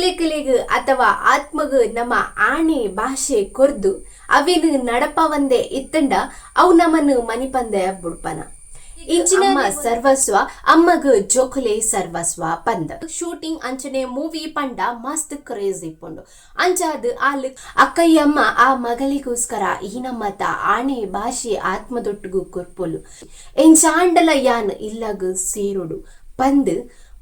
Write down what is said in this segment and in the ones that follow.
ಕುಲೆಕುಲೆಗ್ ಅಥವಾ ಆತ್ಮಗ್ ನಮ್ಮ ಆಣೆ ಭಾಷೆ ಕೊರ್ದು ಅವೆನ್ ನಡಪವಂದೆ ಇತ್ತಂಡ ಅವು ನಮನ್ ಮನಿಪಂದೆ ಬುಡ್ಪನ. ಇಂಚಿನ ಅಮ್ಮ ಸರ್ವಸ್ವ, ಅಮ್ಮಗ್ ಜೋಕುಲೆ ಸರ್ವಸ್ವ ಪಂದ್. ಶೂಟಿಂಗ್ ಅಂಚನೆ ಮೂವಿ ಪಂಡ ಮಸ್ತ್ ಕ್ರೇಜ್ ಇಪ್ಪುಂಡು. ಅಂಚಾದ್ ಆಲ್ ಅಕ್ಕಯ್ಯಮ್ಮ ಆ ಮಗಳಿಗೋಸ್ಕರ ಈ ನಮ್ಮತ ಆಣೆ ಭಾಷೆ ಆತ್ಮದೊಟ್ಟುಗು ಕೊರ್ಪೊಲು. ಎಂಚಾಂಡಲ ಯಾನ್ ಇಲ್ಲಗ್ ಸೇರೊಡು ಪಂದ್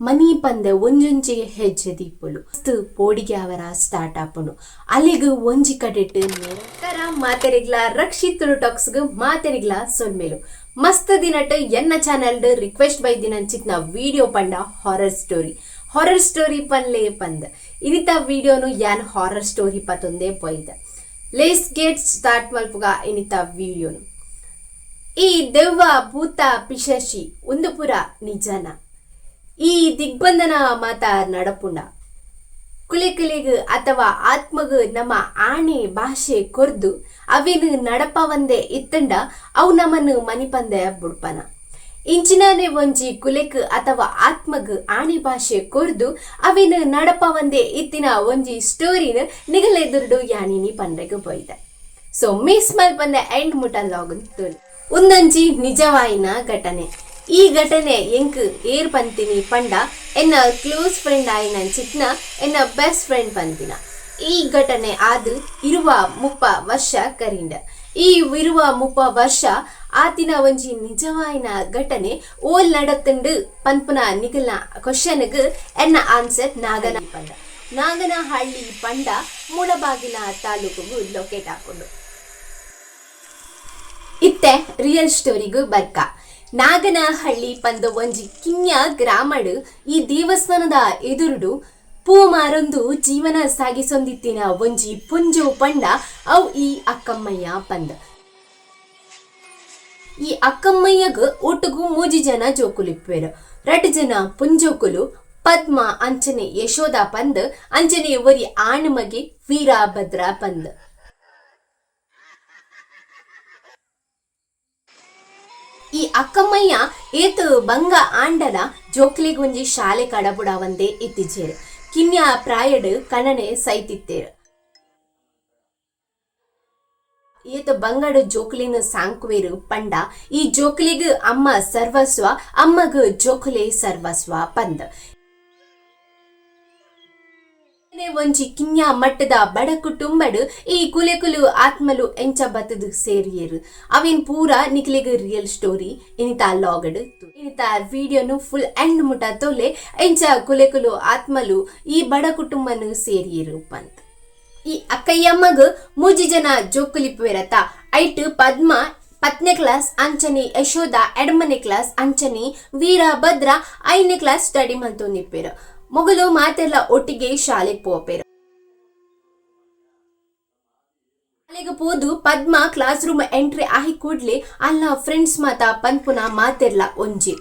ಮನಿ ಪಂದೆ ಒಂಜೊಂಜೆ ಹೆಜ್ಜೆ ದೀಪೊಲು. ಮಸ್ತ್ ಪೋಡಿಗೆ ಅವರ ಸ್ಟಾರ್ಟ್ ಆಪುಂಡು. ಅಲೆಗ್ ಒಂಜಿ ಕಡೆಟ್ ನೇರ ಮಾತೆರಿಗ್ಲಾ ರಕ್ಷಿತ್ ತುಳು ಟಾಕ್ಸ್ಗ್ ಮಾತೆರಿಗ್ಲಾ ಸೊಲ್ಮೆಲು. ಮಸ್ತ್ ದಿನಟ್ ಎನ್ನ ಚಾನೆಲ್ ರಿಕ್ವೆಸ್ಟ್ ಬೈದಿನಂಚಿತ್ನ ವಿಡಿಯೋ ಪಂಡ horror story. Horror story ಪನ್ಲೆ ಪಂದ್ ಇನಿತ ವಿಡಿಯೋನು ಯಾನ್ ಹಾರರ್ ಸ್ಟೋರಿ ಪತೊಂದೇ ಪೋಯ್ದ. Let's get start ಮಲ್ಪುಗ ಇನಿತ ವಿಡಿಯೋನು. ಈ ದೆವ್ವ ಭೂತ ಪಿಶಾಚಿ ಉಂದು ಪೂರ ನಿಜನ? ಈ ದಿಗ್ಬಂಧನ ಮಾತ ನಡಪುಂಡ? ಕುಲೆಕುಲೆಗ್ ಅಥವಾ ಆತ್ಮಗ್ ನಮ್ಮ ಆಣೆ ಭಾಷೆ ಕೊರ್ದು ಅವೆನ್ ನಡಪವಂದೆ ಇತ್ತಂಡ ಅವು ನಮನ್ ಮನಿಪಂದೆ ಬುಡ್ಪನ. ಇಂಚಿನನೆ ಒಂಜಿ ಕುಲೆಕ್ ಅಥವಾ ಆತ್ಮಗ್ ಆಣೆ ಭಾಷೆ ಕೊರ್ದು ಅವೆನ್ ನಡಪವಂದೆ ಇತ್ತಿನ ಒಂಜಿ ಸ್ಟೋರಿನ್ ನಿಗಲೆದುರ್ಡು ಯಾನಿನಿ ಪನ್ರೆಗ್ ಪೋಯ್ದ. ಸೊ ಮಿಸ್ ಮಲ್ಪಂದೆ ಎಂಡ್ ಮುಟ ಲಾಗನ್ ತೋಲಿ. ಉಂದೊಂಜಿ ನಿಜವಾಯಿನ ಘಟನೆ. ಈ ಘಟನೆ ಎಂಕ್ ಏರ್ ಪಂತಿನಿ ಪಂಡ ಎನ್ನ ಕ್ಲೋಸ್ ಫ್ರೆಂಡ್ ಆಯಿನ ಚಿತ್ನ ಎನ್ನ ಬೆಸ್ಟ್ ಫ್ರೆಂಡ್ ಪಂತಿನ. ಈ ಘಟನೆ ಆದ್ 20-30 ವರ್ಷ ಕರಿಂಡ. ಈ 20-30 ವರ್ಷ ಆತಿನ ಒಂಜಿ ನಿಜವಾಯಿನ ಘಟನೆ ಓಲ್ ನಡತುಂಡು ಪನ್ಪುನ ನಿಗಲ್ನ ಕ್ವಶನ್ಗ್ ಎನ್ನ ಆನ್ಸರ್ ನಾಗನ ಪಂಡ. ನಾಗನಹಳ್ಳಿ ಪಂಡ ಮುಳಬಾಗಿಲ ತಾಲೂಕುಗು ಲೊಕೇಟ್ ಆಪುಂಡು. ಇತ್ತೆ ರಿಯಲ್ ಸ್ಟೋರಿಗ್ ಬರ್ಕ. ನಾಗನಹಳ್ಳಿ ಪಂದ್ ಒಂಜಿ ಕಿನ್ಯ ಗ್ರಾಮಡ್ ಈ ದೇವಸ್ಥಾನದ ಎದುರುಡು ಪೂ ಮಾರೊಂದು ಜೀವನ ಸಾಗಿಸೊಂದಿತ್ತಿನ ಒಂಜಿ ಪೊಂಜೊವು ಪಂಡ ಅವು ಈ ಅಕ್ಕಮ್ಮಯ್ಯ ಪಂದ್. ಈ ಅಕ್ಕಮ್ಮಯ್ಯಗ್ ಒಟ್ಟುಗು 3 ಜನ ಜೋಕುಲಿಪ್ಪುವೆರ್. 2 ಜನ ಪೊಂಜೋಕುಲು ಪದ್ಮ ಅಂಚನೆ ಯಶೋಧ ಪಂದ್, ಅಂಚನೆ ಒರಿ ಆಣ್ ಮಗೆ ವೀರಭದ್ರ ಪಂದ್. ಈ ಅಕ್ಕಮ್ಮಯ್ಯ ಏತ್ ಬಂಗ ಆಂಡಲ ಜೋಕ್ಲೆಗ್ ಒಂಜಿ ಶಾಲೆ ಕಡಬುಡಾವಂದೆ ಇತ್ತಿಜೆರ್. ಕಿನ್ಯ ಪ್ರಾಯಡ್ ಕಣನೆ ಸೈತಿತ್ತೇರ್. ಏತ್ ಬಂಗಡ್ ಜೋಕ್ಲೆನ್ ಸಾಂಕುವೆರ್ ಪಂಡ ಈ ಜೋಕ್ಲೆಗ್ ಅಮ್ಮ ಸರ್ವಸ್ವ, ಅಮ್ಮಗ್ ಜೋಕುಲೆ ಸರ್ವಸ್ವ ಪಂದ್. ಒಂಜಿ ಕಿನ್ಯ ಮಟ್ಟದ ಬಡ ಕುಟುಂಬಡ್ ಈ ಕುಲೆಕುಲು ಆತ್ಮಲು ಎಂಚ ಬತ್ತದ್ ಸೇರಿಯೆರ್ ಅವೆನ್ ಪೂರ ನಿಕ್ಲೆಗ್ ರಿಯಲ್ ಸ್ಟೋರಿ ಇನಿತ ಲಾಗಡ್. ಇನಿತ ವಿಡಿಯೋನು ಫುಲ್ ಎಂಡ್ ಮುಟ ತೋಲೆ ಎಂಚ ಕುಲೆಕುಲು ಆತ್ಮಲು ಈ ಬಡ ಕುಟುಂಬನು ಸೇರಿಯೆರ್ ಪಂದ್. ಈ ಅಕ್ಕಯ್ಯಮ್ಮಗ್ 3 ಜನ ಜೋಕುಲಿಪ್ಪುವೆರತ. ಐಟ್ ಪದ್ಮ 10ನೇ ಕ್ಲಾಸ್, ಅಂಚನೆ ಯಶೋಧ 8ನೇ ಕ್ಲಾಸ್, ಅಂಚನೆ ವೀರಭದ್ರ 5ನೇ ಕ್ಲಾಸ್ ಸ್ಟಡಿ ಮಲ್ತೊಂದಿಪ್ಪೆರ್. ಮೊಗಲು ಮಾತೆರ್ಲ ಒಟ್ಟಿಗೆ ಶಾಲೆಗ್ ಪೋಪೆರ್. ಶಾಲೆಗ್ ಪೋದು ಪದ್ಮ class room entry ಆಯಿ ಕೂಡ್ಲೆ ಅಲ್ಲ ಫ್ರೆಂಡ್ಸ್ ಮಾತ ಪನ್ಪುನ ಮಾತೆರ್ಲ ಒಂಜಿ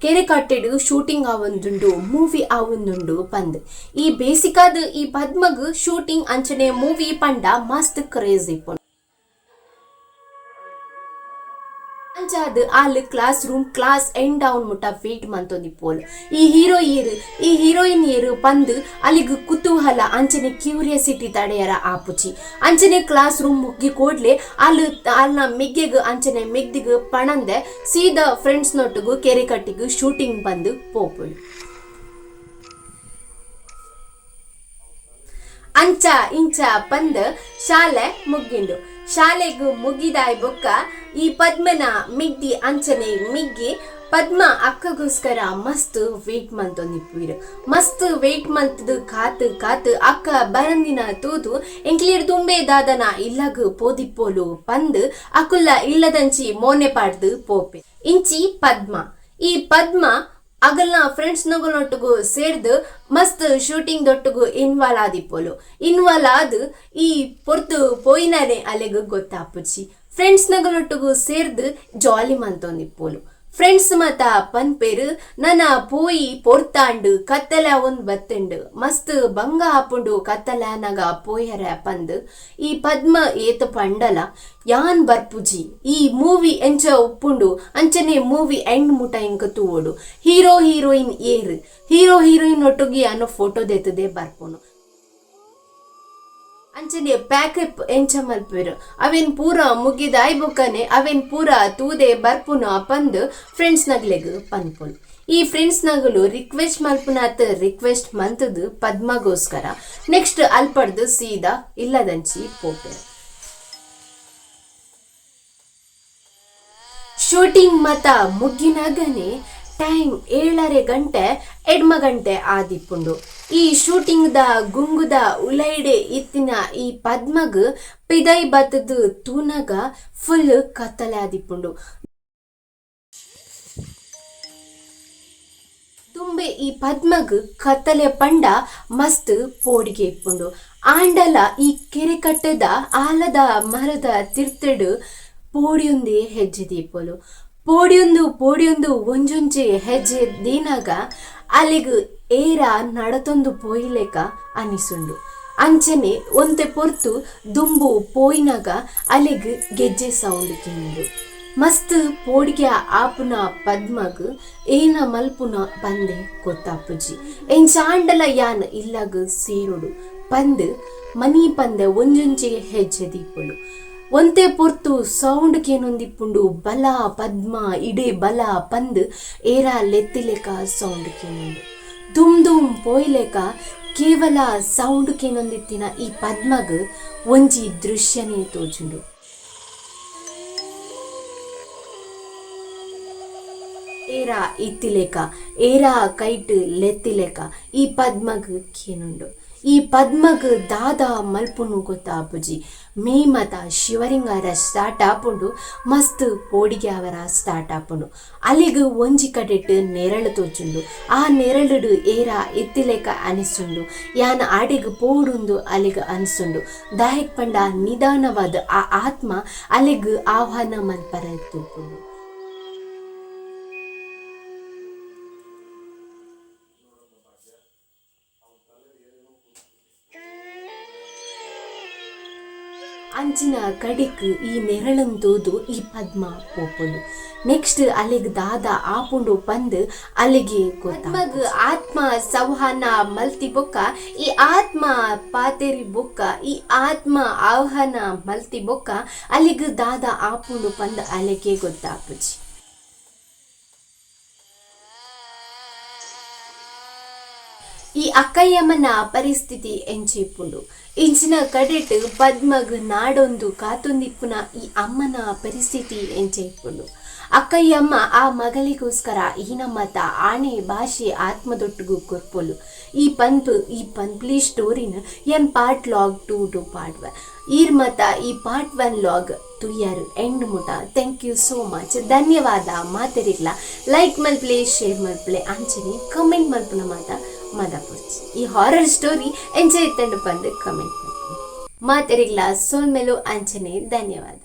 ಕೆರೆ ಕಟ್ಟೆಡ್ ಶೂಟಿಂಗ್ ಆವೊಂದುಂಡು, ಮೂವಿ ಆವೊಂದುಂಡು ಪಂದ್. ಈ ಬೇಸಿಕಾದ್ ಈ ಪದ್ಮಗ್ ಶೂಟಿಂಗ್ ಅಂಚನೆ ಮೂವಿ ಪಂಡ ಮಸ್ತ್ ಕ್ರೇಜ್ ಇಪ್ಪುಂಡು. ಅಂಚಾದ್ ಆಲ್ class room class end down ಮುಟ್ಟ ವೇಟ್ ಮಂತೊಂದಿಪ್ಪೋಲು. ಈ ಹೀರೋ ಏರು, ಈ ಹೀರೋಯಿನ್ ಏರು ಪಂದ್ ಅಲ್ಲಿಗ್ ಕುತೂಹಲ ಅಂಚನೆ ಕ್ಯೂರಿಯಾಸಿಟಿ ತಡೆಯರ ಆಪುಜಿ. ಅಂಚನೆ ಕ್ಲಾಸ್ ರೂಮ್ ಮುಗ್ಗಿ ಕೂಡ್ಲೆ ಆಲ್ ಆಲ್ನ ಮಿಗ್ಗೆಗ್ ಅಂಚನೆ ಮಿಗ್ದಿಗ್ ಪಣಂದೆ ಸೀದಾ ಫ್ರೆಂಡ್ಸ್ ನೊಟ್ಟುಗು ಕೆರೆ ಕಟ್ಟಿಗ್ ಶೂಟಿಂಗ್ ಬಂದು ಪೋಪುಳು. ಅಂಚ ಇಂಚ ಪಂದ್ ಶಾಲೆ ಮುಗ್ಗಿಂಡು. ಶಾಲೆಗ್ ಮುಗಿದಾಯ್ ಬೊಕ್ಕ ಈ ಪದ್ಮನ ಮಿಗ್ದಿ ಅಂಚನೆ ಮಿಗ್ಗಿ ಪದ್ಮ ಅಕ್ಕಗೋಸ್ಕರ ಮಸ್ತ್ ವೇಟ್ ಮಂತೊಂದಿಪ್ಪುವೆರ್. ಮಸ್ತ್ ವೇಟ್ ಮಂತದ್ ಕಾತ್ ಕಾತ್ ಅಕ್ಕ ಬರಂದಿನ ತೂದು ಎಂಕ್ಲೇರ್ ದುಂಬೆ ದಾದನ ಇಲ್ಲಗ್ ಪೋದಿಪ್ಪೋಲು ಪಂದ್ ಅಕುಲ್ಲ ಇಲ್ಲದಂಚಿ ಮೋನೆ ಪಾಡ್ದ್ ಪೋಪೆ. ಇಂಚಿ ಪದ್ಮ. ಈ ಪದ್ಮ ಅಗಲ್ನ ಫ್ರೆಂಡ್ಸ್ ನಗುಲೊಟ್ಟುಗು ಸೇರ್ದ್ ಮಸ್ತ್ ಶೂಟಿಂಗ್ ದೊಟ್ಟುಗು ಇನ್ವಾಲ್ವ್ ಆದಿಪ್ಪೋಲು. ಇನ್ವಾಲ್ವ್ ಆದ್ ಈ ಪೊರ್ತು ಪೋಯಿನನೆ ಅಲೆಗ್ ಗೊತ್ತಾಪುಜಿ. ಫ್ರೆಂಡ್ಸ್ ನಗುಲೊಟ್ಟುಗು ಸೇರ್ದ್ ಜಾಲಿ ಮಂತೊಂದಿಪ್ಪೋಲು. ಫ್ರೆಂಡ್ಸ್ ಮತ ಪನ್ಪೇರು ನನ ಪೋಯಿ ಪೊರ್ತಾಂಡು ಕತ್ತಲೆ ಒಂದ್ ಬತ್ತುಂಡು ಮಸ್ತ್ ಬಂಗ ಆಪುಂಡು ಕತ್ತಲೆ ಆನಗ ಪೋಯರೆ ಪಂದ್ ಈ ಪದ್ಮ ಏತ್ ಪಂಡಲ ಯಾನ್ ಬರ್ಪುಜಿ. ಈ ಮೂವಿ ಎಂಚ ಉಪ್ಪುಂಡು ಅಂಚನೆ ಮೂವಿ ಎಂಡ್ ಮುಟ ಎಂಕ್ ತೂವೊಡು. ಹೀರೋ ಹೀರೋಯಿನ್ ಏರ್, ಹೀರೋ ಹೀರೋಯಿನ್ ಒಟ್ಟುಗು ಯಾನ್ ಫೋಟೋ ದೆತ್ತದೇ ಬರ್ಪುನು. ಅಂಚನೆ ಪ್ಯಾಕಪ್ ಎಂಚ ಮಲ್ಪುವೆರ್ ಅವೆನ್ ಪೂರ ಮುಗಿದಾಯ್ ಬೊಕ್ಕನೆ ಅವೆನ್ ಪೂರ ತೂದೆ ಬರ್ಪುನ ಪಂದ್ ಫ್ರೆಂಡ್ಸ್ ನಗ್ಲೆಗ್ ಪನ್ಪೊಲು. ಈ ಫ್ರೆಂಡ್ಸ್ ನಗುಲು ರಿಕ್ವೆಸ್ಟ್ ಮಲ್ಪುನಾತ್ ರಿಕ್ವೆಸ್ಟ್ ಮಂತುದು ಪದ್ಮಗೋಸ್ಕರ ನೆಕ್ಸ್ಟ್ ಅಲ್ಪಡ್ದ್ ಸೀದಾ ಇಲ್ಲದಂಚಿ ಪೋಪೆರ್. ಶೂಟಿಂಗ್ ಮತ ಮುಗ್ಗಿನಗನೆ ಟೈಮ್ 7:30 ಗಂಟೆ 8 ಗಂಟೆ ಆದಿಪ್ಪುಂಡು. ಈ ಶೂಟಿಂಗ್ ದ ಗುಂಗುದ ಉಲೈಡೆ ಇತ್ತಿನ ಈ ಪದ್ಮಗ್ ಪಿದೈ ಬತ್ತುದು ತೂನಗ ಫುಲ್ ಕತ್ತಲೆ ಆದಿಪ್ಪುಂಡು. ದುಂಬೆ ಈ ಪದ್ಮಗ್ ಕತ್ತಲೆ ಪಂಡ ಮಸ್ತ್ ಪೋಡಿಗೆ ಇಪ್ಪುಂಡು. ಆಂಡಲ ಈ ಕೆರೆ ಕಟ್ಟೆದ ಆಲದ ಮರದ ತಿರ್ತುಡು ಪೋಡಿಯೊಂದೇ ಹೆಜ್ಜೆ ದೀಪೊಲು. ಪೋಡಿಯೊಂದು ಪೋಡಿಯೊಂದು ಒಂಜೊಂಜಿ ಹೆಜ್ಜೆ ದೀನಗ ಅಲೆಗ್ ಏರ ನಡತೊಂದು ಪೋಯಿಲೆಕ ಅನಿಸುಂಡು. ಅಂಚನೆ ಒಂತೆ ಪೊರ್ತು ದುಂಬು ಪೋಯಿನಗ ಅಲೆಗ್ ಗೆಜ್ಜೆ ಸೌಂಡ್ ಕೇನುಂಡು. ಮಸ್ತ್ ಪೋಡಿಗೆ ಆಪುನ ಪದ್ಮಗ್ ಏನ ಮಲ್ಪುನ ಪಂದೆ ಗೊತ್ತಾಪುಜಿ. ಎಂಚಾಂಡಲ ಯಾನ್ ಇಲ್ಲಗ್ ಸೇರೊಡು ಪಂದ್ ಮನಿ ಪಂದೆ ಒಂಜೊಂಜಿ ಹೆಜ್ಜೆ ದೀಪೊಲು. ಒಂತೆ ಪೊರ್ತು ಸೌಂಡ್ ಕೇನೊಂದಿಪ್ಪುಂಡು ಬಲ ಪದ್ಮ ಇಡೆ ಬಲ ಪಂದ್ ಏರಾ ಲೆತ್ತಿಲೆಕ ಸೌಂಡ್ ಕೇನುಂಡು. ದುಮ್ ದುಮ್ ಪೋಯಿಲೆಕ ಕೇವಲ ಸೌಂಡ್ ಕೇನೊಂದಿತ್ತಿನ ಈ ಪದ್ಮಗ್ ಒಂಜಿ ದೃಶ್ಯನೇ ತೋಜುಂಡು. ಏರಾ ಇತ್ತಿಲೆಕ ಏರಾ ಕೈಟ್ ಲೆತ್ತಿಲೆಕ ಈ ಪದ್ಮಗ್ ಕೇನುಂಡು. ಈ ಪದ್ಮಗ್ ದಾದ ಮಲ್ಪುನು ಗೊತ್ತಾಪುಜಿ. ಮೇ ಮತ ಶಿವರಿಂಗಾರ ಸ್ಟಾರ್ಟ್ ಆಪುಂಡು, ಮಸ್ತ್ ಪೋಡಿಗೆ ಆವರ ಸ್ಟಾರ್ಟ್ ಆಪುಂಡು. ಅಲೆಗ್ ಒಂಜಿ ಕಡೆಟ್ ನೆರಳು ತೋಚುಂಡು. ಆ ನೆರಳುಡು ಏರಾ ಇತ್ತಿಲೆಕ ಅನಿಸುಂಡು. ಯಾನ್ ಆಡೆಗ್ ಪೋಡುಂದು ಅಲೆಗ್ ಅನ್ಸುಂಡು. ದಾಯೆಗ್ ಪಂಡ ನಿಧಾನವಾದ್ ಆ ಆತ್ಮ ಅಲೆಗ್ ಆಹ್ವಾನ ಮಲ್ಪರೆ ತೂಪುಂಡು. ಅಂಚಿನ ಕಡೆಕ್ ಈ ನೆರಳನ್ ತೂದು ಈ ಪದ್ಮ ಪೋಪೊಲು. ನೆಕ್ಸ್ಟ್ ಅಲೆಗ್ ದಾದ ಆಪುಂಡು ಪಂದ್ ಅಲೆಗೆ ಪದ್ಮಗ್ ಆತ್ಮ ಸಂವಹನ ಮಲ್ತಿ ಬೊಕ್ಕ ಈ ಆತ್ಮ ಪಾತೆರಿ ಬೊಕ್ಕ ಈ ಆತ್ಮ ಆಹ್ವಾನ ಮಲ್ತಿ ಬೊಕ್ಕ ಅಲೆಗ್ ದಾದ ಆಪುಂಡು ಪಂದ್ ಅಲೆಗೆ ಗೊತ್ತಾಪುಜಿ. ಈ ಅಕ್ಕಯ್ಯಮ್ಮನ ಪರಿಸ್ಥಿತಿ ಎಂಚ ಇಪ್ಪುಂಡು. ಇಂಚಿನ ಕಡೆಟ್ ಪದ್ಮಗ್ ನಾಡೊಂದು ಕಾತೊಂದಿಪ್ಪುನ ಈ ಅಮ್ಮನ ಪರಿಸ್ಥಿತಿ ಎಂಚ ಇಪ್ಪುಂಡು. ಅಕ್ಕಯ್ಯಮ್ಮ ಆ ಮಗಲಿಗೋಸ್ಕರ ಈ ನಮ್ಮತ ಆಣೆ ಭಾಷೆ ಆತ್ಮದೊಟ್ಟುಗು ಕೊರ್ಪೊಲು. ಈ ಪನ್ಪ್ ಈ ಪನ್ಪ್ಲಿ ಸ್ಟೋರಿನ್ ಯಾನ್ part log 2 to part 1. ಈರ್ ಮತ ಈ ಪಾರ್ಟ್ 1 ಲಾಗ್ ತೂಯರ್ ಎಂಡ್ ಮುಟ thank you so much ಧನ್ಯವಾದ ಮಾತೆರಿಗ್ಲ ಲೈಕ್ ಮಲ್ಪಲೆ ಶೇರ್ ಮಲ್ಪಲೆ ಅಂಚನೆ ಕಮೆಂಟ್ ಮಲ್ಪುನ ಮಾತ ಮದಪೊಡ್ಚಿ ಈ ಹಾರರ್ ಸ್ಟೋರಿ ಎಂಚ ಇತ್ತಂಡ್ ಪಂದ್ ಕಮೆಂಟ್ ಮಲ್ಪಲೆ ಮಾತೆರಿಗ್ಲ ಸೊಲ್ಮೆಲು ಅಂಚನೆ ಧನ್ಯವಾದ.